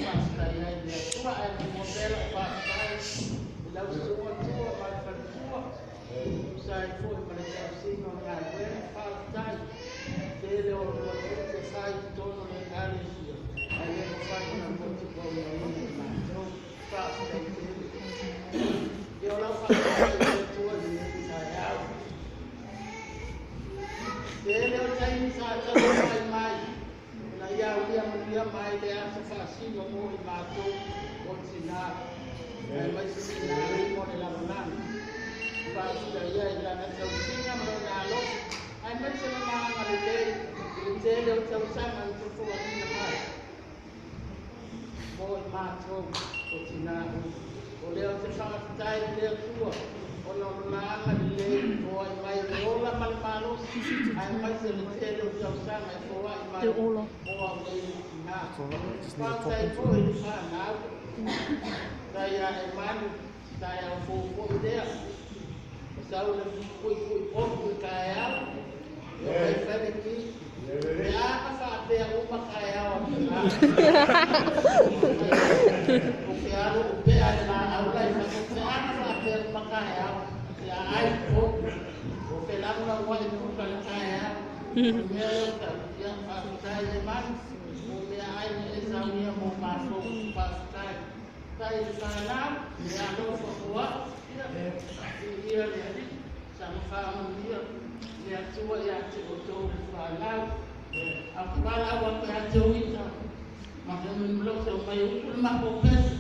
Faafetai ai i le Atua, ae muamua pea lau faafetai i lau susuga Tua ma le faletua e tusa ai foi ma le tausiga o le galuega. Faafetai tele o lua tiute fai i totonu o le Ekalesia, ae le mafai ona motumauna i matou. Faafetai tele. Ia o lau faafetai i le Atua i lenei taeao. Tele o taimi sa taumafai mai ina ia aulia manuia mai le aso faasino mo i matou o tinā, aemaise tinā mo le lalolagi. Faafetai ai i lana tausiga ma lona alofa, aemaise lona agalelei i le tele o tausaga na tofoaina mai mo i matou o tinā uma. O lea ou te faafetai i le Atua ona o lona agalelei foai mai o le ola ma le malosi, aemaise le tele o tausaga e foai mai mo au nei tinā. Faafetai foi i le fanau, tai a e manu, taeao fou foi lea. O sau le puipui potu i taeao, e mai feleki, le aga faapea uma taeao a tinā. O ke alu o pea e la au lai fa se aga faapea uma taeao, ia ai potu. O te laula ua i puka le taeao. O le mea lea o tau, ia faafetai e manu, o mea ai na e saunia mo matou, faafetai. Tai le fanau, le alofa o au, ia, viia le Alii, saga faamanuia le Atua ia te outou le fanau. Au te valaau atu ia te uita, ma te mimilo se o mai utu le matou pese.